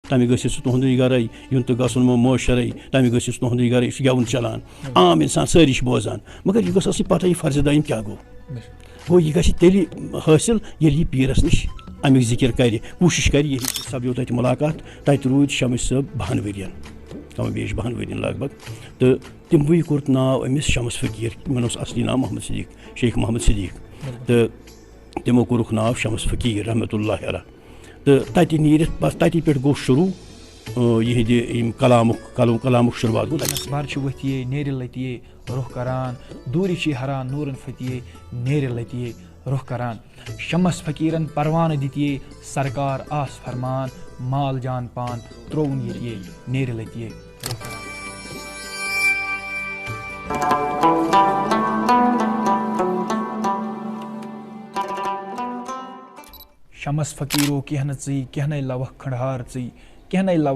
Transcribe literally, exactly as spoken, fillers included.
تَمہِ گٔژھِتھ چھُ تُہُنٛدُے گَرَے، یُن تہٕ گژھُن مو معاشرَے، تَمہِ گٔژھِتھ چھُ تُہُنٛدُے گَرَے، یہِ چھُ گٮ۪وُن چَلان۔ عام اِنسان سٲری چھِ بوزان، مگر یہِ گٔژھ آسٕنۍ پَتہ، یہِ فرضِ دٲیِم کیٛاہ گوٚو۔ گوٚو، یہِ گژھِ تیٚلہِ حٲصِل، ییٚلہِ یہِ پیٖرَس نِش اَمیُک ذِکِر کَرِ، کوٗشِش کَرِ۔ یہِ سَپدیو تَتہِ مُلاقات، تَتہِ روٗدۍ شمس صٲب بَہَن ؤرِیَن، کم و بیش بَہَن ؤرِیَن لگ بگ۔ تہٕ تِموٕے کوٚر ناو أمِس شمس فقیٖر، یِمَن اوس اَصلی ناو محمد صدیق، شیخ محمد صدیق۔ تہٕ تِمو کوٚرُکھ ناو شمس فقیٖر رحمتہ اللہ علیہ۔ تہٕ تَتہِ نیٖرِتھ بَس تَتی پٮ۪ٹھ گوٚو شروٗع، آ، یِہِنٛدِ یِم کلامُک، کلام-، کلامُک شروٗعات گوٚو تَتہِ۔ بَر چھِ ؤتھۍ یے نیرِ لَتہِ یے روٚخ کران، دوٗرِ چھِ ہران نوٗرَن فتح یے نیرِ لَتہِ یے روٚخ کران۔ شمس فقیٖرَن پروانہٕ دِتۍ یے سرکار آس فرمان، مال جان پان ترٛووُن ییٚتہِ یے نیرِ لَتہِ یے روٚخ کران۔ شمس فقیٖرو کینٛہہ نہٕ ژٕے، کینٛہہ نَے لَوَکھ کھنٛڈہار ژٕے، کینٛہہ نَے لَوَکھ